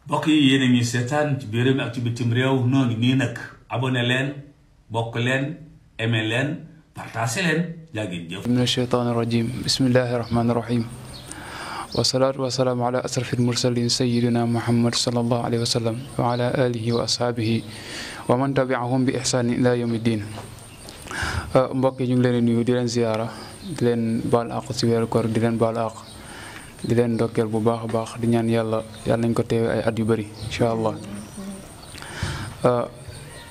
mbokk yi yéen a ngi seetaan ci biir mi ak ci bitim réew noo ngi nii nag abonné leen bokk leen aimé leen partagé leen jaa ngeen jëf. min ashaytaani rajim bismillahi rahmaani rahim wasalaatu wasalaamu ala asrafil mursalin sayidina muhammad sallallahu alayhi wa sallam wa ala alihi wa ashaabihi wa man tabiahum bi ihsaanin ila yawmi diin. mbokk yi ñu ngi leen di nuyu di leen ziyaara di leen baal àq ci weeru koor di leen baal àq di leen ndokkeel bu baax a baax di ñaan yàlla nañ ko teewe ay at yu bëri incha allah.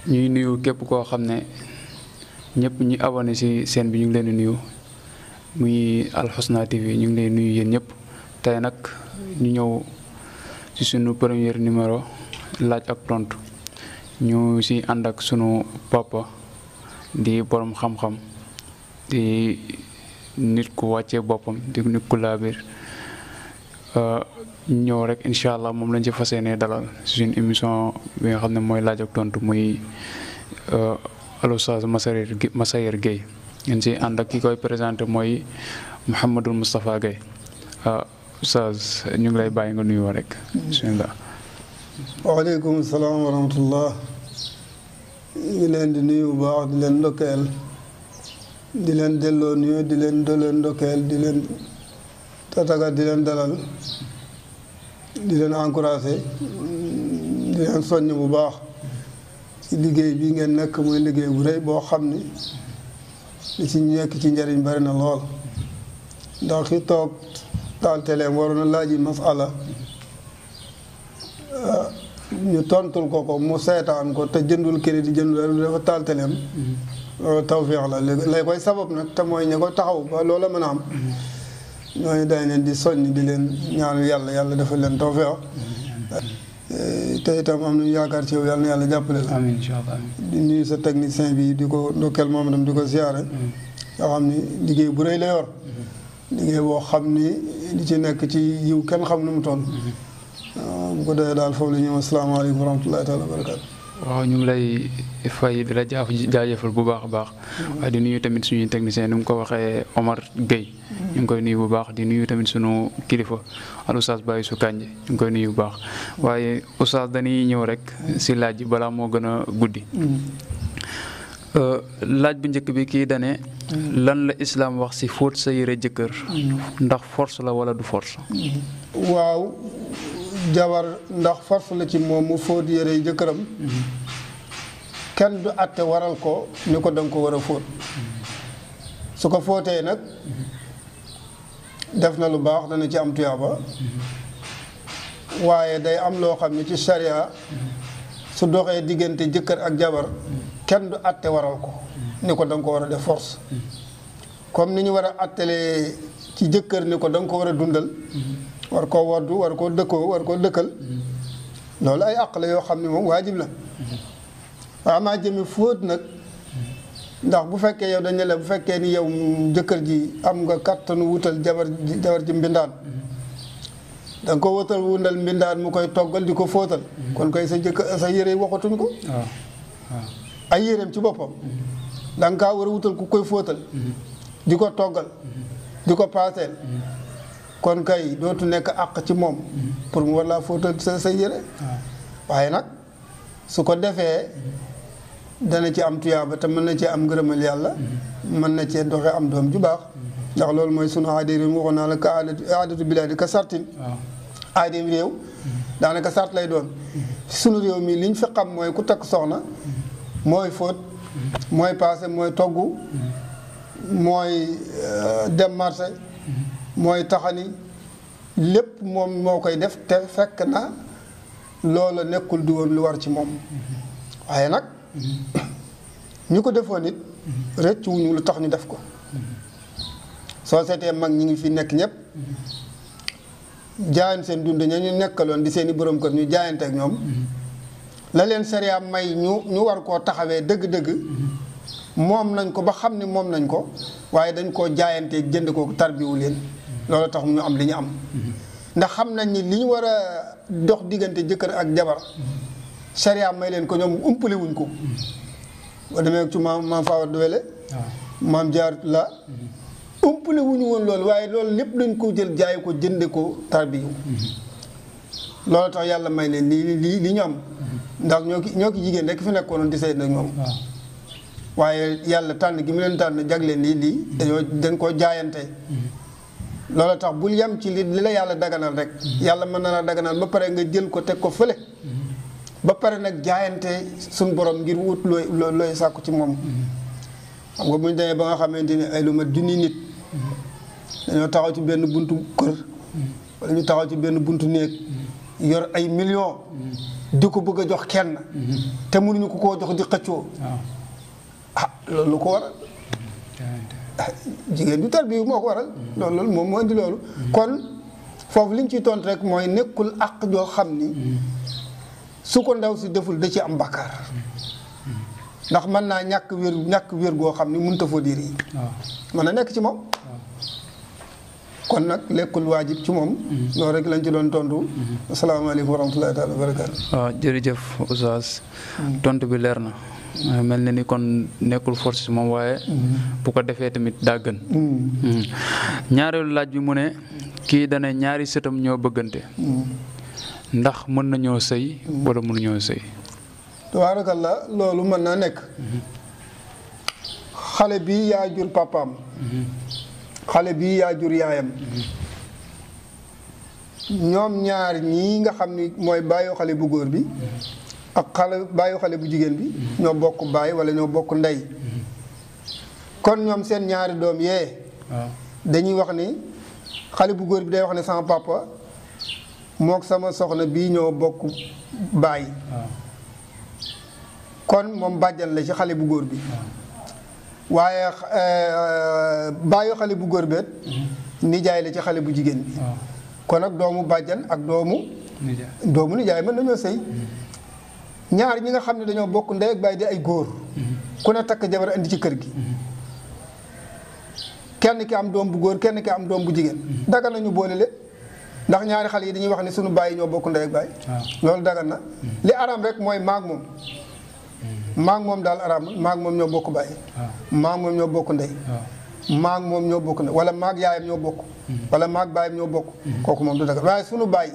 ñuy nuyu képp koo xam ne ñëpp ñi abonné ci chaîne bi ñu ngi leen di nuyu muy Alxusna TV ñu ngi leen nuyu yéen ñëpp. tey nag ñu ñëw ci sunu premier numéro laaj ak tontu ñu ci ànd ak sunu papa di borom xam-xam di nit ku wàccee boppam di nit ku laabir ñëw rek incha allah moom lañ ci fas yéenee dalal suñu émission bi nga xam ne mooy laaj ak tontu muy Oustaz Massayer Gueye ngeen ci ànd ak ki koy présenté mooy Mouhamadou Moustapha Gueye. Oustaz ñu ngi lay bàyyi nga nuyoo rek bismillah. waaleykum salaam wa rahmatullah. ñu ngi leen di nuyu bu baax di leen ndokkeel di leen delloo nuyu di leen ndokkeel di leen tataga di leen dalal di leen encouragé di leen soññ bu baax ci liggéey bi ngeen nekk muy liggéey bu rëy boo xam ni li ci nekk ci njariñ bari na lool ndax ki toog taal teleem waroon a laaji masala ñu tontul ko mu seetaan ko te jëndul crédit jëndul dafa taal teleem loolu tawfeex la lay koy sabab nag te mooy ña ko taxaw ba loola mën a am ñooñu dañ leen di soññ di leen ñaanal yàlla dafa leen tawfeex te itam am nañu yaakaar ci yow yàlla na yàlla jàppale la. amiin incha allah. di nuyu sa technicien bi di ko ndokkeel moom itam di ko siyaare nga xam ni liggéey bu rëy la yor liggéey boo xam ni li ci nekk ci yiw kenn xam nu mu toll. bu ko defee daal foofu la ñëw asalaamaaleykum wa rahmatullahi taala wa barakaatu. waaw ñu ngi lay fay di la jaajëfal bu baax a baax. waaye di nuyu tamit suñuy technicien ni mu ko waxee Omar Gueye. ñu ngi koy nuyu bu baax di nuyu tamit suñu kilifa al Oustaz Baye Su Kànje ñu ngi koy nuyu bu baax waaye Oustaz dañuy ñëw rek si laaj bi balaa moo gën a guddi. laaj bu njëkk bi kii dane lan la islaam wax ci fóot sa yére jëkkër ndax force la wala du force. waaw jabar ndax force la ci moom mu fóot yére jëkkëram kenn du àtte waral ko ni ko danga ko war a fóot su ko fóotee nag def na lu baax dana ci am tuyaaba waaye day am loo xam ne ci sharia su doxee diggante jëkkër ak jabar kenn du àtte waral ko ni ko danga ko war a def force comme ni ñu war a àttelee ci jëkkër ni ko danga ko war a dundal war koo waddu war koo dëkkal loolu ay àq la yoo xam ne moom waajib la waaw maa jëmi fóot nag ndax bu fekkee yow dañ ne la bu fekkee ni yow jëkkër ji am nga kattanu wutal jabar ji mbindaan da nga ko wutal wundal mbindaan mu koy toggal di ko fóotal kon koy sa jëkkër sa yére waxatuñ ko ay yéreem ci boppam da nga kaa war a wutal ku koy fóotal di ko toggal di ko paaseel kon kay dootu nekk àq ci moom pour mu war laa fóotal sa yére waaye nag su ko defee dana ci am tuyaaba te mën na cee am ngërëmal yàlla mën na cee doxe am doom ju baax ndax loolu mooy sunu aada réew mi waxoon naa la ka aadatu bilaadi ka sartin aadam réew daanaka sart lay doon sunu réew mi liñ fi xam mooy ku takk soxna mooy fóot mooy paase mooy togg mooy dem marché mooy taxani lépp moom moo koy def te fekk na loola nekkul di woon lu war ci moom waaye nag ñu ko defoon it rëcc wuñu lu tax ñu def ko soo seetee mag ñi ngi fi nekk ñëpp jaayan seen dund ña ñu nekkaloon di seeni borom kër ñu jaayante ak ñoom la leen sariya may ñu war koo taxawee dëgg-dëgg moom nañ ko ba xam ne moom nañ ko waaye dañ koo jaayanteeg jënd ko tarbiwu leen loolu tax ñu am li ñu am ndax xam nañ ni li ñu war a dox diggante jëkkër ak jabar sariya may leen ko ñoom umpale wuñ ko ba demee ci maam Fawar Duwele maam jaar la umpale wuñu woon loolu waaye loolu lépp dañ ko jël jaay ko jënde ko tarbiyu loolu tax yàlla may leen lii ñu am ndax ñoo ki jigéen rek fi nekkoon di sëy nag ñoom waaye yàlla tànn gi mu leen tànn jagleen lii dañ koo jaayante loolu tax bul yem ci li la yàlla daganal rek yàlla mën na la daganal ba pare nga jël ko teg ko fële ba pare nag jaayante suñ borom ngir wut looy sàkku ci moom xam nga bu ñu demee ba nga xamante ni ay lu mat junni nit dañoo taxaw ci benn buntu kër wala ñu taxaw ci benn buntu néeg yor ay millions di ko bëgg a jox kenn te mënuñu ko koo jox di xëccoo loolu lu ko waral jigéen ju tarbiyu moo ko waral loolu moom moo indi loolu kon foofu li ñu ciy tontu rek mooy nekkul àq joo xam ni su ko ndaw si deful da ci am bakkaar ndax mën naa ñàkk wér goo xam ni mënut a foo diir yi mën na nekk ci moom kon nag lekkul waajib ci moom loolu rek lañ ci doon tontu asalaamaaleykum wa rahmatullahi taala wa barakaatu waaw jërëjëf oustaz tontu bi leer na mel na ni kon nekkul force moom waaye bu ko defee tamit daa gën ñaareelu laaj bi mu ne kii dana ñaari sëtam ñoo bëggante ndax mën nañoo sëy wala mënuñoo sëy tabaarakallah loolu mën naa nekk xale bi yaa jur papaam xale bi yaa jur yaayam ñoom ñaar ñii nga xam ni mooy bàyyi xale bu góor bi ak bàyyi xale bu jigéen bi ñoo bokk baay wala ñoo bokk ndey kon ñoom seen ñaari doom yee dañuy wax ni xale bu góor bi day wax ne sama papa mook sama soxna bii ñoo bokk baay kon moom bàjjan la ci xale bu góor bi waaye bàyyi xale bu góor beet nijaay la ci xale bu jigéen bi kon ak doomu bàjjan ak doomu nijaay mën nañoo sëy ñaar ñi nga xam ne dañoo bokk ndey ak baay di ay góor ku ne takk jabar indi ci kër gi kenn ki am doom bu góor kenn ki am doom bu jigéen dagan nañu boole leen ndax ñaari xale yi dañuy wax ne sunu baay ñoo bokk ndey ak baay loolu dagan na li araam rek mooy maag moom daal araam maag moom ñoo bokk baay maag moom ñoo bokk ndey maag moom ñoo bokk ndey wala maag yaayam ñoo bokk wala maag baayam ñoo bokk kooku moom du dagan waaye sunu baay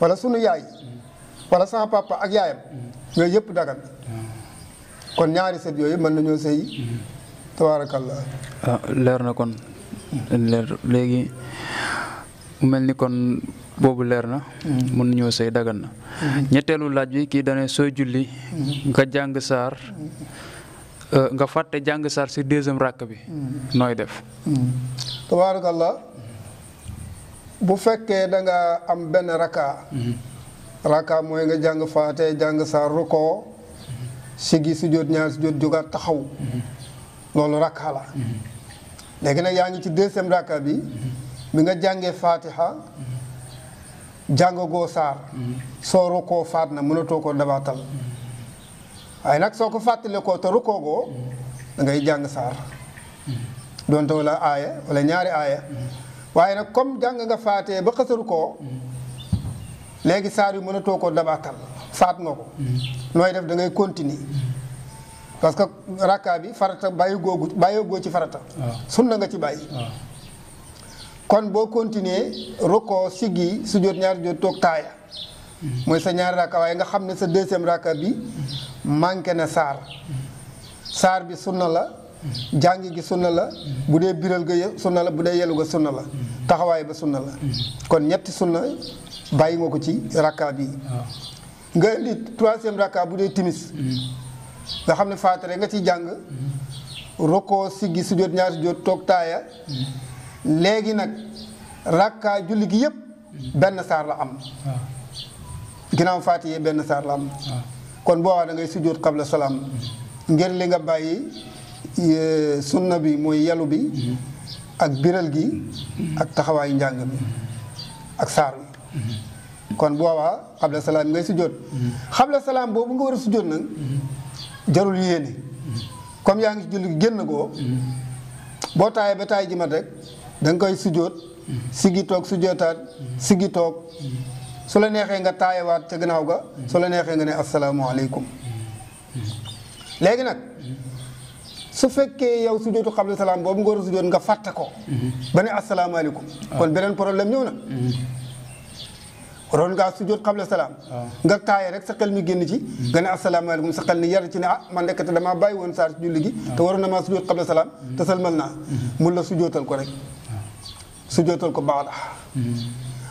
wala sunu yaay wala sama papa ak yaayam yooyu yëpp dagan kon ñaari set yooyu mën nañoo sëy tabaarakallah leer na kon leer léegi mu mel ni kon boobu leer na mën nañoo sëy dagan na ñetteelu laaj bi kii dane sooy julli nga jàng saar nga fàtte jàng saar si deuxième ràkk bi nooy def tabaarakallah bu fekkee da nga am benn raka mooy nga jàng faate jàng saar rukoo sigi sujjóot ñaar sujjóot jógaat taxaw loolu raka la léegi nag yaa ngi ci deuxième raka bi nga jàngee fatiha jàngagoo saar soo rukoo faat na mënatoo ko dabaatal waaye nag soo ko fàttale koo te rukoogoo da ngay jàng saar doonte wala aaya wala ñaari aaya waaye nag comme jàng nga faatee ba xasaru koo léegi saar yu mënatoo ko dabaatal faat nga ko nooy def da ngay continuer parce que rakka bi farata bàyyigoo ci farata sunna nga ci bàyyi kon boo continuer rukkoo siggi sujjóot ñaari jot toog taaya mooy sa ñaari rakka waaye nga xam ne sa deuxième rakka bi manqué na saar bi sunna la jàngi gi sunna la bu dee biral ga sunna la bu dee yelu ga sunna la taxawaay ba sunna la kon ñetti sunna bàyyi nga ko ci rakka bi nga indi troisième rakka bu dee timis nga xam ne faatare nga ci jàng rukkoo siggi sujjóot ñaari sujjóot toog taaya léegi nag rakka julli gi yëpp benn saar la am ginnaaw faatiyee benn saar la am kon boobaa da ngay sujjóot qabla salaam ngir li nga bàyyi sunna bi mooy yelu bi ak biral gi ak taxawaayu njàng bi ak saar bi kon boobaa qabla salaam ngay sujjóot qabla salaam boobu nga war a sujjóot nag jarul yéene comme yaa ngi ci julli gi génn koo boo taayee ba taay ji mat rek da nga koy sujjóot siggi toog sujjóotaat siggi toog su la neexee nga taayewaat ca gannaaw ga su la neexee nga ne asalaamaaleykum léegi nag su fekkee yow sujjóotu qabla salaam boobu nga war a sujjóot nga fàtte ko ba ne asalaamaaleykum kon beneen problème ñëw na waroon ngaa sujjóot xabla salaam nga taaye rek sa xel mi génn ci nga ne asalaamaaleykum sa xel ni yar ci ne man nekkate damaa bàyyi woon saar ci julli gi te waroon na maa sujjóot xabla salaam te salmal naa mun la sujjóotal ko rek sujjóotal ko baax la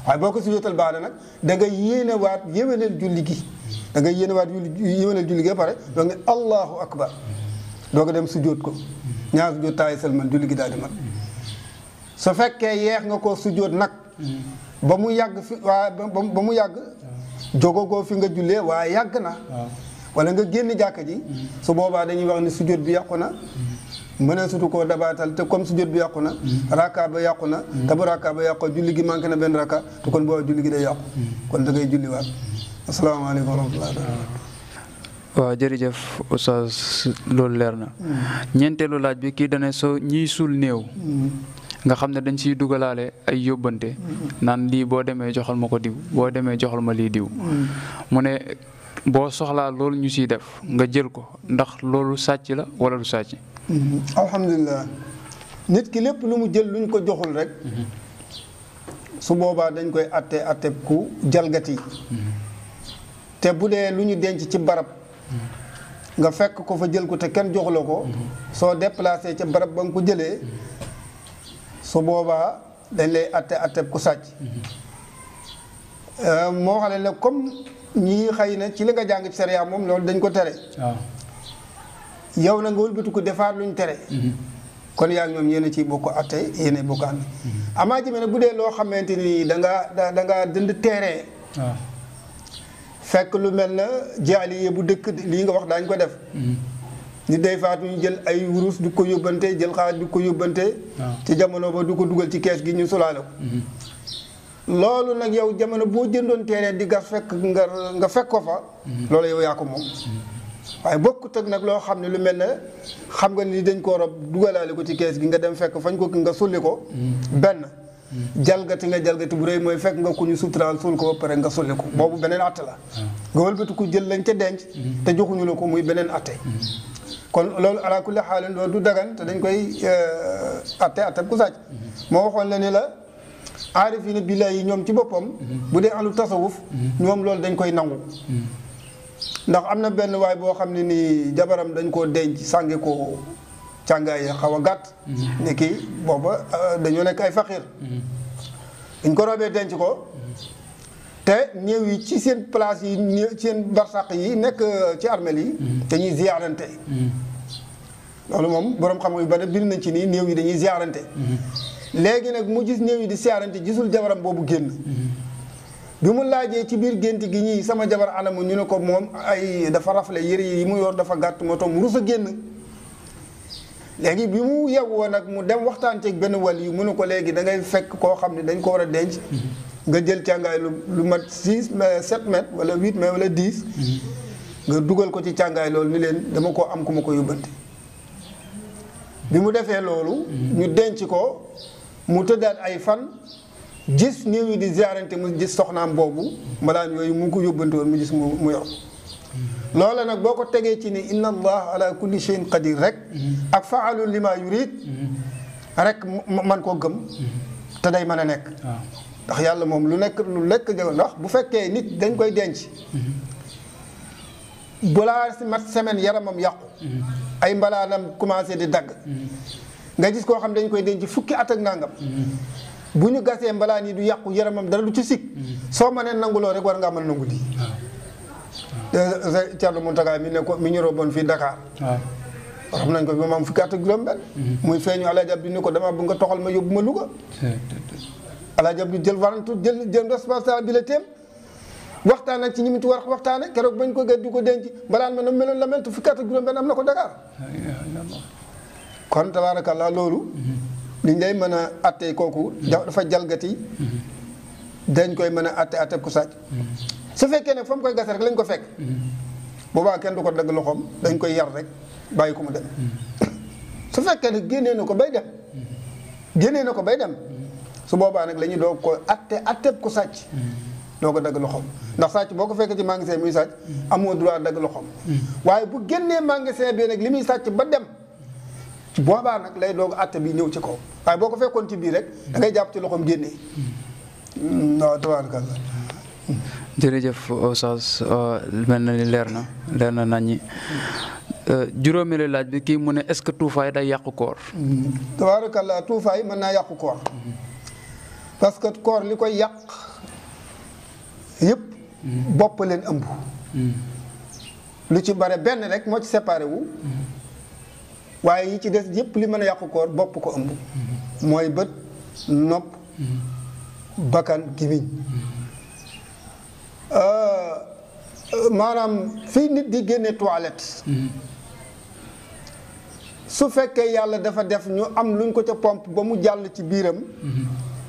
waaye boo ko sujjóotal baax na nag da nga yéene waat yéwénal julli gi da nga yéene waat yéwénal julli gi ba pare doo ne allahu akbar doo ko dem sujjóot ko ñaar sujjóot taaye salmal julli gi daal di mat su fekkee yeex nga koo sujjóot nag ba mu yàgg fi waaye ba mu yàgg jogogoo fi nga jullee waaye yàgg na wala nga génn jàkka ji su boobaa dañuy wax ni sujjóot bi yàqu na mën a sutu koo dabaatal te comme sujjóot bi yàqu na raka ba yàqu na te bu raka ba yàqu julli gi manqué na benn raka te kon booba julli gi day yàqu kon da ngay julli waat asalaamaaleykum wa rahmatullahi waaw jërëjëf Oustaz loolu leer na ñeenteelu laaj bi kii dane soo ñiy suul néew nga xam ne dañ ciy dugalaale ay yóbbante naan lii boo demee joxal ma ko diw boo demee joxal ma lii diw mu ne boo soxlaa loolu ñu ciy def nga jël ko ndax loolu sàcc la wala du sàcc alhamdulilah nit ki lépp lu mu jël luñ ko joxul rek su boobaa dañ koy atte ku jalgati te bu dee lu ñu denc ci barab nga fekk ko fa jël ko te kenn joxula ko soo déplacé ca barab ba nga ko jëlee su boobaa dañ lay atte ku sàcc moo xam ne comme ñii xëy na ci li nga jàng ci sariya moom loolu dañ ko tere yow na nga wëlbatu ko defaat luñ tere kon yaa ngi ñoom yéen a ciy bokk atte yéen a bokk ànd amaa ji nag bu dee loo xamante ni da ngaa dënd terrain fekk lu mel na jaaliye bu dëkk lii nga wax daañ ko def ni day faatu ñu jël ay wurus du ko yóbbante jël xaalis du ko yóbbante ci jamono ba du ko dugal ci kees gi ñu sulaale ko loolu nag yow jamono boo jëndoon terrain di gas fekk nga fekk ko fa loolu yow yaa ko moom waaye bokkut ak nag loo xam ne lu mel ne xam nga ni dañ ko war a dugalaale ko ci kees gi nga dem fekk fañ ko nga sulli ko benn jalgati bu rëy mooy fekk nga ku ñu suturaal suul ko ba pare nga sulli ko boobu beneen atte la nga wëlbati ko jël lañ ca denc te joxuñu la ko muy beneen atte kon loolu ala kulli xaalin loolu du dagan te dañ koy atte ku sàcc moo waxoon la ni la aarifina billahi yi ñoom ci boppam bu dee ahlu tasawuf ñoom loolu dañ koy nangu ndax am na benn waay boo xam ne nii jabaram dañ koo denc sànge ko càngaay xaw a gàtt ne kii booba dañoo nekk ay faqiir dañ ko robee denc ko te néew yi ci seen place yi ci seen barsàq yi nekk ci armel yi dañuy ziyaarante loolu moom boroom xam yu bari bind nañ ci nii néew yi dañuy ziyaarante léegi nag mu gis néew yi di ziyaarante gisul jabaram boobu génn bi mu laajee ci biir gént gi ñii sama jabar anamu ñu ne ko moom ay dafa rafle yëre yi mu yor dafa gàtt moo tax mu rus a génn léegi bi mu yewwoo nag mu dem waxtaan ceeg benn wàll yi mu ne ko léegi da ngay fekk koo xam ne dañ ko war a denc nga jël càngaay lu mat 6 7 mètres wala 8 mètres wala 10 nga dugal ko ci càngaay loolu ni leen dama ko am ku ma ko yóbbante bi mu defee loolu ñu denc ko mu tëddaat ay fan gis néew yi di ziarante mu gis soxnaam boobu mbalaan yooyu mu ngi ko yóbbante woon mu gis mu yor loola nag boo ko tegee ci ni inna allah ala kulli shay'in qadir rek ak faalu lima yurid rek man koo gëm te day mën a nekk ndax yàlla moom lu lekk jëgal ndax bu fekkee nit dañ koy denc balaa si mat semaine yaramam yàqu ay mbalaanam commencé di dagg nga gis koo xam dañ koy denc fukki at ak nangam bu ñu gasee mbalaan yi du yàqu yaramam dara du ci sikk soo mënee nanguloo rek war ngaa mën a nangu di Thierno Mountaga mi ñu roboon fii Dakar xam nañ ko bi ma am fukki at ak juróom-benn muy feeñu Alaaji Abdu ni ko dama bëgg nga toxal ma yóbbu ma Louga Alaaji Abdu jël warantu jël responsabilité waxtaan ak ci ñi mu ci war waxtaane keroog bañ ko gën di ko denc balaan ma na meloon la mel te fukki at ak juróom-benn am na ko Dakar kon tabaarakallah loolu liñ lay mën a attee kooku dafa jalgati dañ koy mën a atte ku sàcc su fekkee ne fa mu koy gas rek lañ ko fekk boobaa kenn du ko dagg loxoom dañ koy yar rek bàyyi ko mu dem su fekkee ne génnee na ko bay dem su boobaa nag la ñuy doog ko atte ku sàcc doo ko dagg loxoom ndax sàcc boo ko fekkee ci magasin muy sàcc amoo droit dagg loxoom waaye bu génnee magasin bi nag li muy sàcc ba dem boobaa nag lay doog atte bi ñëw ci kaw waaye boo ko fekkoon ci biir rek da ngay jàpp ci loxoom génnee waaw tabaarakallah jërëjëf Oustaz mel na ni leer na naññi juróomeelu laaj bi kii mu ne est-ce que tuufaay day yàqu koor. tabaarakallaa tuufaay mën naa yàqu koor parce que koor li koy yàq yëpp bopp leen ëmb. lu ci bare benn rek moo ci séparé wu waaye yi ci des yëpp li mën a yàqu koor bopp ko ëmb. mooy bët nopp bakkan gimiñ maanaam fii nit di génne toilette su fekkee yàlla dafa def ñu am luñ ko ca pompe ba mu jàll ci biiram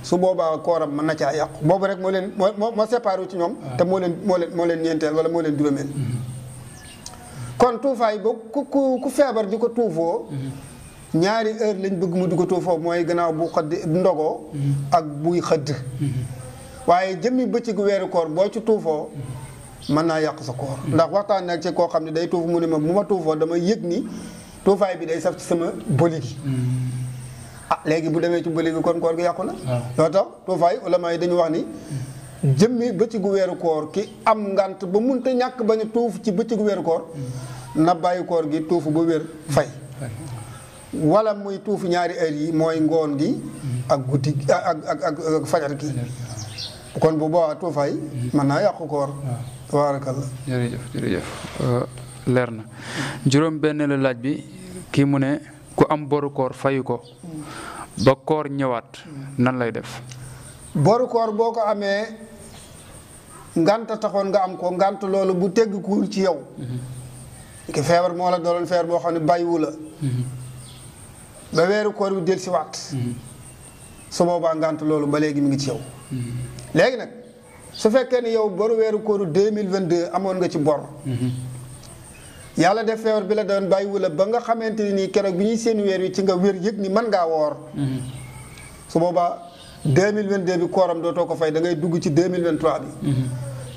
su boobaa kooram mën na caa yàqu boobu rek moo séparé ci ñoom te moo leen ñeenteel wala moo leen juróomeel kon tuufaay ba ku feebar di ko tuufoo ñaari heure lañ bëgg mu di ko tuufoo mooy gannaaw bu xëdd ndogoo ak buy xëdd waaye jëmmi bëccëgu weeru koor boo ci tuufoo mën naa yàq sa koor ndax waxtaan nag ci koo xam ne day tuuf mu ne ma bu ma tuufoo dama yëg ni tuufaay bi day saf ci sama boli gi léegi bu demee ci boli gi kon koor gi yàqu na loo tax tuufaay ulama yi dañu wax ni jëmmi bëccëgu weeru koor ki am ngant ba munta ñàkk bañ a tuuf ci bëccëgu weeru koor na bàyyi koor gi tuufu ba wér fay wala muy tuufu ñaari heure yi mooy ngoon gi ak guddi ak fajar gi kon bu boobaa tuufaay mën naa yàqu koor tabarakallah jërëjëf leer na juróom benn la laaj bi kii mu ne ku am boru koor fayu ko ba koor ñëwaat nan lay def boru koor boo ko amee ngant taxoon nga am ko ngant loolu bu tegg kuul ci yow ki feebar moo la dooloon feebar boo xam ne bàyyiwu la ba weeru koor bi del si waat su boobaa ngant loolu ba léegi mi ngi ci yow léegi nag su fekkee ne yow boru weeru kooru 2022 amoon nga ci bor yàlla def feebar bi la doon bàyyiwu la ba nga xamante ni nii keroog bi ñuy seen weer wi ci nga wér yëg ni mën ngaa woor su boobaa 2022 bi kooram dootoo ko fay da ngay dugg ci 2023 bi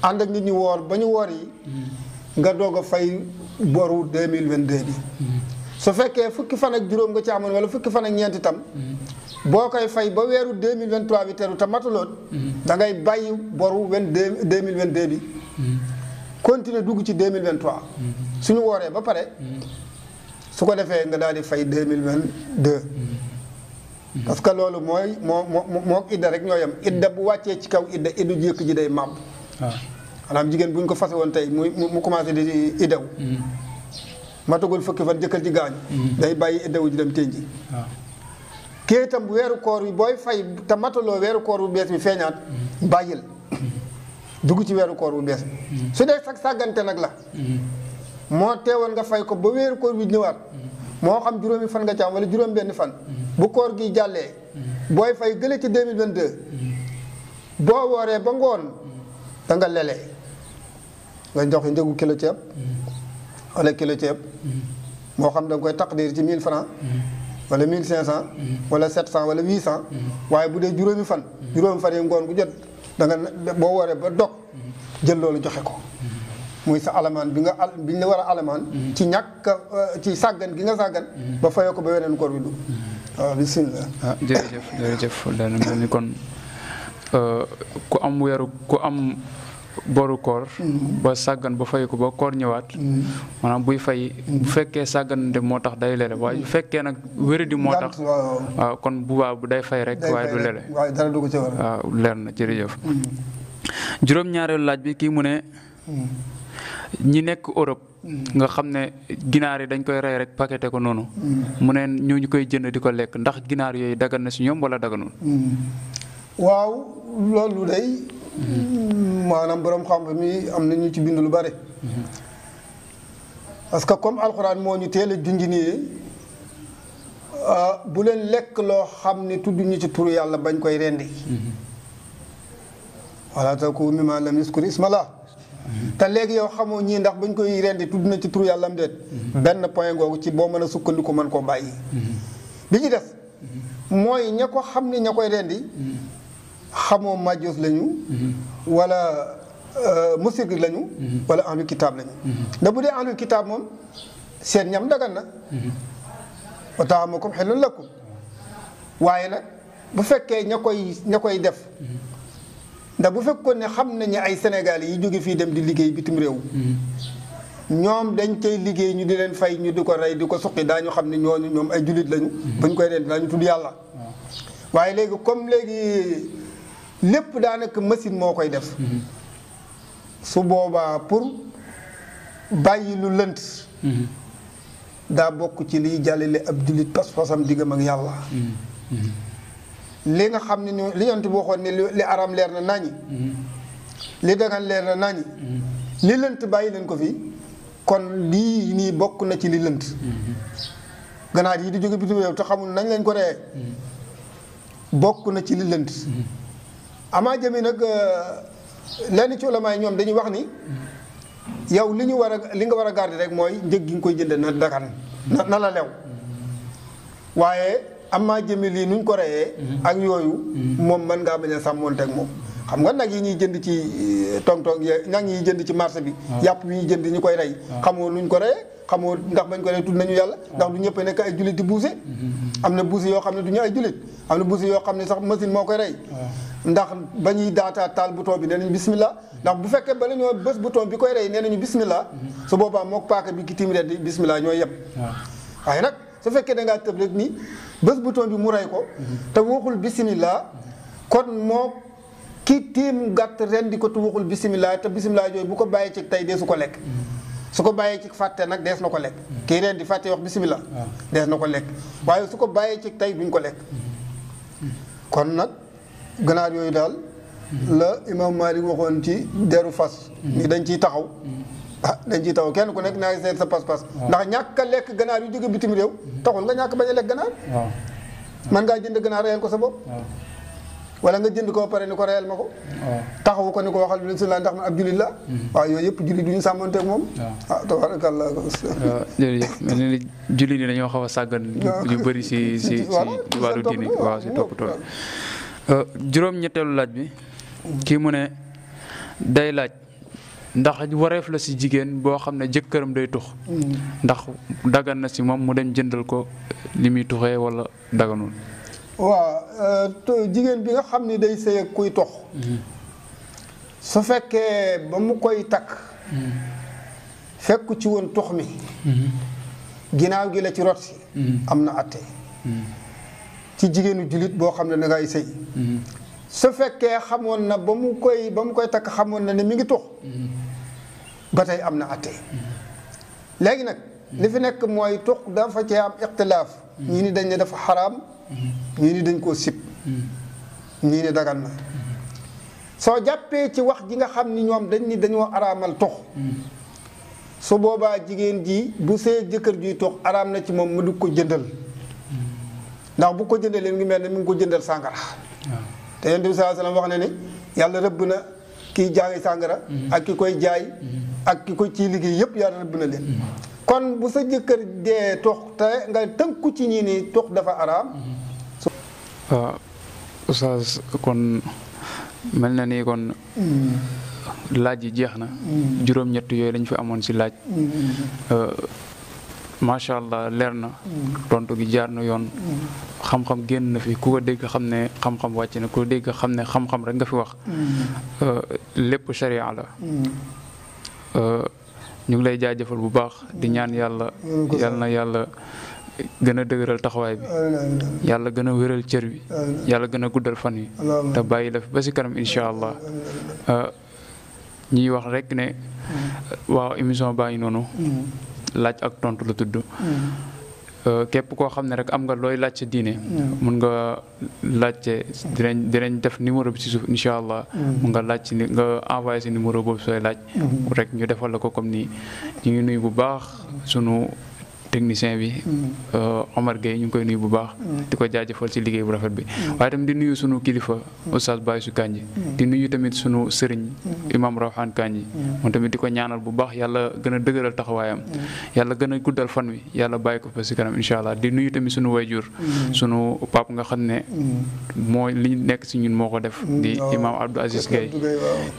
ànd ak nit ñi woor ba ñu woor yi nga doog a fay boru 2022 bi su fekkee fukki fan ak juróom nga ci amoon wala fukki fan ak ñeent itam boo koy fay ba weeru 2023 bi teru te mataloon da ngay bàyyi boru 2022 bi continuer dugg ci 2023 suñu wooree ba pare su ko defee nga daal di fay 2022 parce que loolu mooy moo idda rek ñoo yem idda bu wàccee ci kaw idda iddu jëkk ji day màbb maanaam jigéen bu ñu ko fase woon tey mu commencé di iddaw matagul fukki fan jëkkër ji gaañu day bàyyi iddawu ji dem tënji kii itam bu weeru koor bi booy fay te mataloo weeru koor bu bees bi feeñaat bàyyil dugg ci weeru koor bu bees bi su dee sag sàggante nag la moo teewoon nga fay ko ba weeru koor bi ñëwaat moo xam juróomi fan nga ci am wala juróom benn fan bu koor gi jàllee booy fay gële ci 2022 boo wooree ba ngoon da nga lelee nga joxe njëgu kilo ceeb wala kilo ceeb moo xam da nga koy taqdir ci 1000 francs wala 1500 wala 700 wala 800 waaye bu dee juróomi fan yi ngoon gu jot da nga boo wooree ba dog jël loolu joxe ko muy sa alamaan bi ñu la war a alamaan ci ñàkk ci sàggan gi nga sàggan ba fayoo ko ba weneen koor bi du waaw bismillah jërëjëf dana mel ni kon ku am boru koor ba sàggan ba fay ko ba koor ñëwaat maanaam buy fay bu fekkee sàggan de moo tax day lele waaye bu fekkee nag wéradi moo tax waaw kon bu baax bu day fay rek waaye du lele waaw leer na jërëjëf juróom-ñaareelu laaj bi kii mu ne ñi nekk Europe nga xam ne ginaar yi dañ koy rey rek paqueté ko noonu mu ne ñu koy jënd di ko lekk ndax ginaar yooyu dagan na si ñoom wala daganul waaw loolu day maanaam borom xam-xam mi am na ñu ci bind lu bari parce que comme alxuraan moo ñu teel a junj nii bu leen lekk loo xam ne tudd ñu ci turu yàlla bañ koy rendi wala takulu mimmaa lam yuzkar ismallah te léegi yow xamoo ñii ndax bañ koy rendi tudd na ci turu yàlla am déet benn point googu ci boo mën a sukkandiku mën koo bàyyi bi ci def mooy ña ko xam ne ña koy rendi xamoo majjoos lañu wala musrik lañu wala ahlul kitaab lañu da bu dee ahlul kitaab moom seen ñam dagan na wa ta'amukum hillun lakum waaye nag bu fekkee ña koy def ndax bu fekkoon ne xam nañu ay Sénégalais yi jóge fii dem di liggéey bitim réew ñoom dañ cay liggéey ñu di leen fay ñu di ko rey di ko suqi daañu xam ne ñooñu ñoom ay jullit lañu buñ koy rey daañu tudd yàlla waaye léegi comme léegi lépp daanaka machine moo koy def su boobaa pour bàyyi lu lënt daa bokk ci liy jàllale ab jullit pas-pasam diggam ak yàlla li nga xam ne ni li yonent bi waxoon ne li aram leer na nañi li dagan leer na nañi li lënt bàyyi leen ko fi kon lii nii bokk na ci li lënt ganaar yi di jóge bitim réew te xamul nañ lañ ko reyee bokk na ci li lënt amaa jëmi nag lenn ci ulama yi ñoom dañuy wax ni yow li nga war a garder rek mooy njëg gi nga koy jënd na dagan na la lew waaye amaa jëmi lii nuñ ko reyee ak yooyu moom mën ngaa bañ a sàmmoonte ak moom xam nga nag yi ñuy jënd ci tong-tong yi nag yi jënd ci marché bi yàpp yi ñuy jënd ñu koy rey xamoo nuñ ko reyee xamoo ndax bañ ko rey tudd nañu yàlla ndax du ñëpp nekk ay jullit di buuse am na buuse yoo xam ne du ñu ay jullit am na buuse yoo xam ne sax machine moo koy rey ndax ba ñuy daataa taal bouton bi nee nañu bismillah ndax bu fekkee bala ñoo bés bouton bi koy rey nee nañu bismillah su boobaa mook paaka bi ki timree di bismillah ñooy yem waaye nag su fekkee da ngaa tëb rek ni bés bouton bi mu rey ko te waxul bismillah kon moo ki tiim gàtt ren di ko tu waxul bisimilah te bisimilah jooyu bu ko bàyyee ci tey dee su ko lekk su ko bàyyee ci fàtte nag dees na ko lekk kii ren di fàtte wax bisimilah dees na ko lekk waaye su ko bàyyee ci tey duñ ko lekk kon nag ganaar yooyu daal la imam Malik waxoon ci deru fas ni dañ ciy taxaw dañ ciy taxaw kenn ku nekk naa ngi seet sa pas-pas ndax ñàkk a lekk ganaar yu jóge bitim réew taxul nga ñàkk bañ a lekk ganaar man ngaa jënd ganaar reyal ko sa bopp wala nga jënd ko ba pare ni ko reyal ma ko taxawu ko ni ko waxal bismillah ndax man ab jullit la waaw yooyu yëpp jullit du ñu sàmmanteeg moom tabarakallah jërëjëf mel ni jullit yi dañoo xaw a sàggan yu bëri si wàllu diine waaw si toppatoo juróom-ñetteelu laaj bi kii mu ne day laaj ndax wareef la si jigéen boo xam ne jëkkëram day tux ndax dagan na si moom mu dem jëndal ko li muy tuxee wala daganul waaw jigéen bi nga xam ni day sëy ak kuy tox su fekkee ba mu koy takk fekku ci woon tox mi ginnaaw gi la ci rot si am na atte ci jigéenu jullit boo xam ne da ngay sëy su fekkee xamoon na ba mu koy takk xamoon na ne mi ngi tox ba tey am na atte léegi nag li fi nekk mooy tox dafa cee am ixtilaaf ñii ni dañ ne dafa xaraam ñii ni dañ koo sib ñii ni dagan na soo jàppee ci wax ji nga xam ni ñoom dañ ni dañoo araamal tox su boobaa jigéen ji bu see jëkkër juy tox araam na ci moom mu du ko jëndal ndax bu ko jëndalee ngi mel ne mi ngi ko jëndal sàngara te yonent bi sallallahu alayhi wasallam wax ne ni yàlla rëbb na kiy jaay sàngara ak ki koy jaay ak ki koy ciy liggéey yëpp yàlla rëbb na leen kon bu sa jëkkër dee tox te nga tënku ci ñii ni tox dafa araam waaw oustaz kon mel na ni kon laaj yi jeex na juróom-ñett yooyu lañ fi amoon si laaj macha allah leer na tontu gi jaar na yoon xam-xam génn na fi ku ko dégg xam ne xam-xam wàcc na ku ko dégg xam ne xam-xam rek nga fi wax lépp sharia la ñu ngi lay jaajëfal bu baax di ñaan yàlla na yàlla gën a dëgëral taxawaay bi yàlla gën a wéral cër bi yàlla gën a guddal fan wi te bàyyi la fi ba si kanam incha allah ñuy wax rek ne waaw émission baa ngi noonu laaj ak tontu la tudd képp koo xam ne rek am nga looy laaj sa diine mun nga laajte dinañ def numéro bi si suuf incha allah mun nga laaj si nga envoyé si numéro boobu sooy laaj rek ñu defal la ko comme nii ñu ngi nuyu bu baax sunu technicien bi Omar Gueye ñu ngi koy nuyu bu baax di ko jaajëfal ci liggéey bu rafet bi waaye tamit di nuyu sunu kilifa Oustaz Baye Su Kanji di nuyu tamit sunu sëriñ Imam Rawhan Kanji moom tamit di ko ñaanal bu baax yàlla gën a dëgëral taxawaayam yàlla gën a guddal fan wi yàlla bàyyi ko fa ci kanam incha allah di nuyu tamit sunu wayjur sunu pap nga xam ne mooy li nekk ci ñun moo ko def di Imam Abdou Aziz Gueye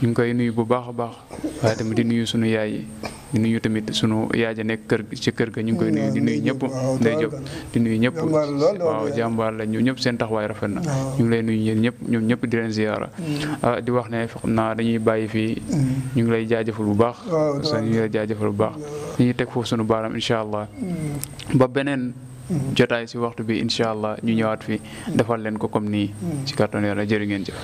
ñu ngi koy nuyu bu baax a baax waaye tamit di nuyu sunu yaay yi di nuyu tamit sunu yaay ja nekk kër ci kër ga ñu ngi koy nuyu di nuyu ñëpp Ndey Jóob di nuyu ñëpp waaw jàmbaar la ñu ñëpp seen taxawaay rafet na ñu ngi lay nuyu yéen ñëpp ñoom ñëpp di leen ziyaara di wax ne xam naa dañuy bàyyi fii ñu ngi lay jaajëfal bu baax ñu ngi lay jaajëfal bu baax dañuy teg foofu sunu baaram incha allah ba beneen jotaay si waxtu bi incha allah ñu ñëwaat fi defal leen ko comme nii ci carton Yàlla jërë ngeen jëf